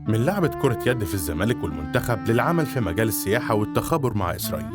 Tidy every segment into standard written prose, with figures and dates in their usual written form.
من لعبة كرة يد في الزمالك والمنتخب للعمل في مجال السياحة والتخابر مع إسرائيل.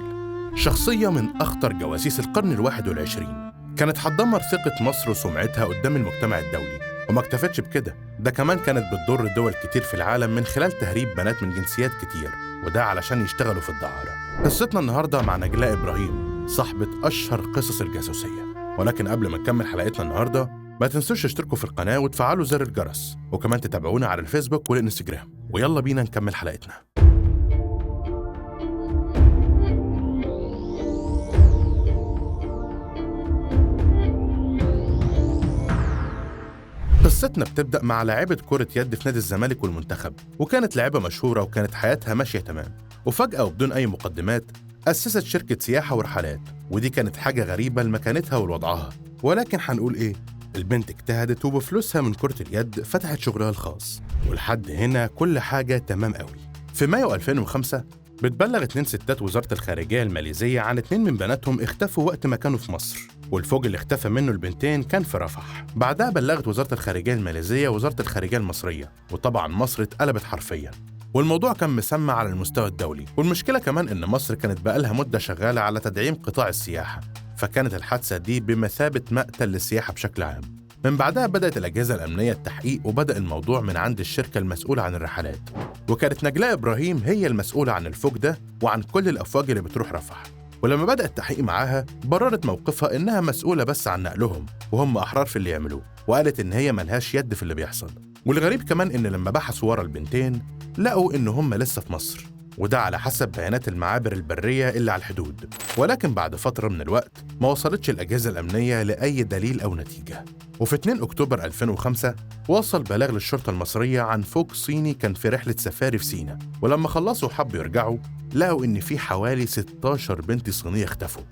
شخصية من أخطر جواسيس القرن 21، كانت هتدمر ثقة مصر وسمعتها قدام المجتمع الدولي. وما اكتفتش بكده، ده كمان كانت بتضر دول كتير في العالم من خلال تهريب بنات من جنسيات كتير، وده علشان يشتغلوا في الدعارة. قصتنا النهاردة مع نجلاء إبراهيم، صاحبة أشهر قصص الجاسوسية. ولكن قبل ما نكمل حلقتنا النهاردة، ما تنسوش تشتركوا في القناة وتفعلوا زر الجرس، وكمان تتابعونا على الفيسبوك والإنستجرام. ويلا بينا نكمل حلقتنا. قصتنا بتبدأ مع لاعبة كرة يد في نادي الزمالك والمنتخب، وكانت لاعبة مشهورة وكانت حياتها ماشية تمام. وفجأة وبدون أي مقدمات أسست شركة سياحة ورحلات، ودي كانت حاجة غريبة لمكانتها ولوضعها. ولكن هنقول إيه؟ البنت اجتهدت وبفلوسها من كرة اليد فتحت شغلها الخاص، ولحد هنا كل حاجة تمام قوي. في مايو 2005 بتبلغ 2 ستات وزارة الخارجية الماليزية عن 2 من بناتهم اختفوا وقت ما كانوا في مصر، والفوج اللي اختفى منه البنتين كان في رفح. بعدها بلغت وزارة الخارجية الماليزية وزارة الخارجية المصرية، وطبعا مصر اتقلبت حرفيا، والموضوع كان مسمى على المستوى الدولي. والمشكلة كمان إن مصر كانت بقالها مدة شغالة على تدعيم قطاع السياحة، فكانت الحادثة دي بمثابة مقتل للسياحة بشكل عام. من بعدها بدأت الأجهزة الأمنية التحقيق، وبدأ الموضوع من عند الشركة المسؤولة عن الرحلات، وكانت نجلاء إبراهيم هي المسؤولة عن الفوج ده وعن كل الأفواج اللي بتروح رفح. ولما بدأ التحقيق معاها بررت موقفها إنها مسؤولة بس عن نقلهم وهم أحرار في اللي يعملوه، وقالت إن هي ملهاش يد في اللي بيحصل. والغريب كمان إن لما بحثوا ورا البنتين لقوا إن هم لسه في مصر، وده على حسب بيانات المعابر البرية اللي على الحدود. ولكن بعد فترة من الوقت ما وصلتش الأجهزة الأمنية لأي دليل أو نتيجة. وفي 2 أكتوبر 2005 وصل بلاغ للشرطة المصرية عن فوج صيني كان في رحلة سفاري في سينا، ولما خلصوا وحبوا يرجعوا لقوا إن في حوالي 16 بنت صينية اختفوا.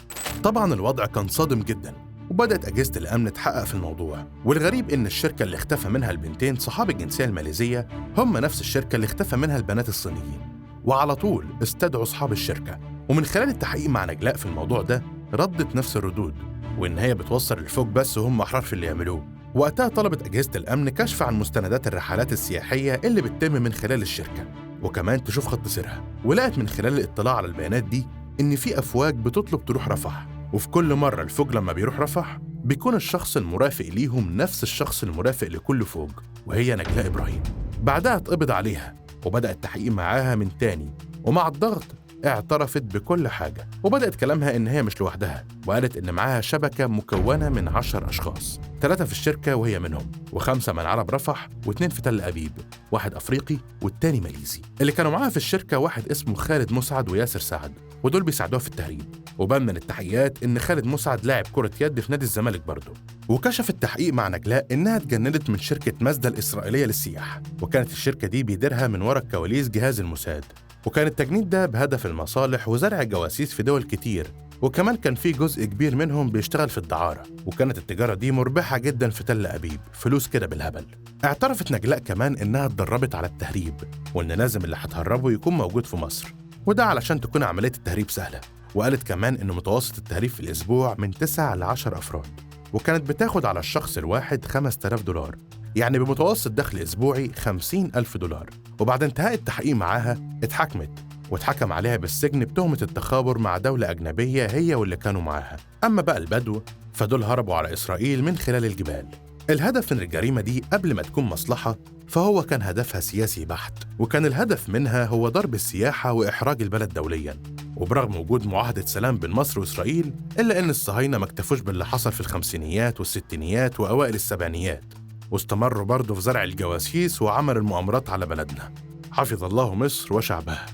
طبعا الوضع كان صادم جدا، وبدأت أجهزة الأمن تحقق في الموضوع. والغريب إن الشركة اللي اختفى منها البنتين صحاب الجنسية الماليزية هم نفس الشركة اللي اختفى منها البنات الصينيين، وعلى طول استدعوا أصحاب الشركة. ومن خلال التحقيق مع نجلاء في الموضوع ده ردت نفس الردود، وإن هي بتوصل الفوج بس وهم أحرار في اللي يعملوه. وقتها طلبت أجهزة الأمن كشف عن مستندات الرحلات السياحية اللي بتتم من خلال الشركة، وكمان تشوف خط سيرها. ولقت من خلال الاطلاع على البيانات دي إن في أفواج بتطلب تروح رفح، وفي كل مرة الفوج لما بيروح رفح بيكون الشخص المرافق ليهم نفس الشخص المرافق لكل فوج، وهي نجلاء إبراهيم. بعدها اتقبض عليها وبدأ التحقيق معاها من تاني، ومع الضغط اعترفت بكل حاجة، وبدأت كلامها إن هي مش لوحدها، وقالت إن معاها شبكة مكونة من 10 أشخاص، 3 في الشركة وهي منهم، و5 من عرب رفح، و2 في تل أبيب، واحد أفريقي والتاني ماليزي. اللي كانوا معاها في الشركة واحد اسمه خالد مسعد وياسر سعد، ودول بيساعدوها في التهريب. وبان من التحقيقات إن خالد مسعد لاعب كرة يد في نادي الزمالك برضه. وكشف التحقيق مع نجلاء إنها اتجندت من شركة مازدا الإسرائيلية للسياحة، وكانت الشركة دي بيديرها من ورا الكواليس جهاز الموساد، وكان التجنيد ده بهدف المصالح وزرع الجواسيس في دول كتير، وكمان كان في جزء كبير منهم بيشتغل في الدعارة، وكانت التجارة دي مربحة جدا في تل أبيب، فلوس كده بالهبل. اعترفت نجلاء كمان إنها اتدربت على التهريب، وإن لازم اللي هتهربه يكون موجود في مصر، وده علشان تكون عملية التهريب سهلة. وقالت كمان إن متوسط التهريب في الأسبوع من 9 ل 10 أفراد، وكانت بتاخد على الشخص الواحد $5000، يعني بمتوسط دخل أسبوعي $50,000. وبعد انتهاء التحقيق معاها اتحكمت، واتحكم عليها بالسجن بتهمة التخابر مع دولة أجنبية هي واللي كانوا معاها. أما بقى البدو فدول هربوا على إسرائيل من خلال الجبال. الهدف من الجريمة دي قبل ما تكون مصلحة فهو كان هدفها سياسي بحت، وكان الهدف منها هو ضرب السياحة وإحراج البلد دولياً. وبرغم وجود معاهدة سلام بين مصر وإسرائيل، إلا إن الصهاينة ما اكتفوش باللي حصل في الخمسينيات والستينيات وأوائل السبعينيات، واستمروا برضه في زرع الجواسيس وعمل المؤامرات على بلدنا. حفظ الله مصر وشعبها.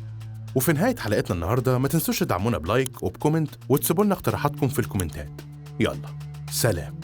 وفي نهاية حلقتنا النهاردة ما تنسوش تدعمونا ب like وب comment، وتسيبوا لنا اقتراحاتكم في الكومنتات. يلا سلام.